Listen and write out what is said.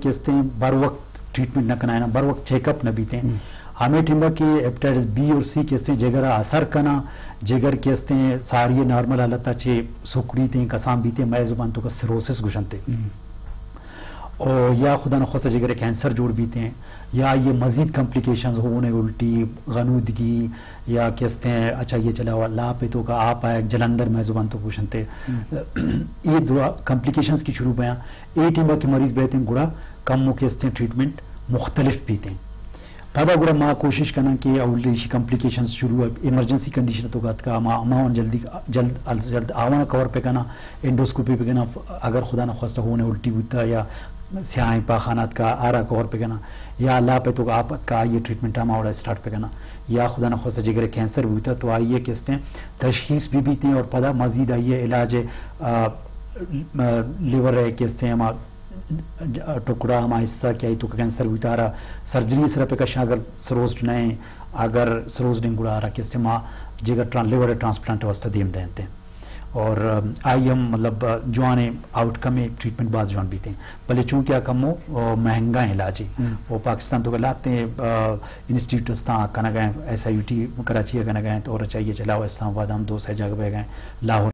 کہ استیں بر وقت ٹریٹمنٹ نہ کنائیناں، بر وقت چیک اپ نہ بیتیں۔ ہمے ٹیما کہ ہیپیٹائٹس بی اور سی کہ استیں جگر ءَ اثر کناں، جگر کہ استیں ساری نارمل حالت ءَ چہ سکڑیتیں، کسان بیتیں، مئے زبان توکا سیروسس گوشنتے۔ او یا خدا نخواستہ جگر ءِ کینسر جوڑ بیتیں، یا آئی ءِ مزید کمپلیکیشنز، ہون ءِ الٹی، غنودگی، یا کہ استیں اچھا یہ چلاوا لاپ ءِ توکا آپ آیگ، جلندر مئے زبان توکا گوشنتے۔ اے درا کمپلیکیشنز کہ شروع بیاں، اے ٹیما کہ مریض بیتیں گڑا کمو کہ استیں ٹریٹمنٹ مختلف بیتیں۔ پدا گڑا ما کوشش کناں کہ اولی ایشی کمپلیکیشنز شروع، ایمرجنسی کنڈیشن توکا اتکا، ما، ما آوان جلدی، جلد، جلد آوان کور پہ کناں، انڈوسکوپی پہ کناں، اگر خدا نخواستہ ہون ءِ الٹی بوتا یا سیاہیں پاخانہ اتکا، آرا کور پہ کناں، یا لاپ ءِ توکا آپ اتکا، آئی ءِ ٹریٹمنٹ ہما وڑا اسٹارٹ پہ کناں، یا خدا نخواستہ جگر ءِ کینسر بوتا تو آئی ءِ کہ استیں تشخیص بھی بیتیں اور پدا مزید آئی ءِ علاج، آ، آ، لیور ءِ کہ استیں ہما ٹکڑا، ہما حصہ کہ آئی توکا کینسر بوتا، آرا سرجری ءِ سرا پہ کشاں، اگر سروزڈ نہ ایں، اگر سروزڈ ایں گڑا آرا کہ استیں ما جگر ٹران-، لیور ٹرانسپلانٹ ءِ واستہ دیم دینتے۔ اور، آ، آئی ہم مطلب، آ، جوانیں آؤٹ کم ءِ، ٹریٹمنٹ باز جوان بیتیں۔ بلے چونکہ آ کمو، آ، مہنگا ایں علاج ءِ۔ او پاکستان توکا لہتیں، آ، انسٹیٹیوٹ استاں کنگا ایں، ایس آئی یو ٹی کراچی ءَ کنگا ایں، اور اچھا یہ چلاوا اسلام آباد ہم دو سے جاگہ بیگا ایں، لاہور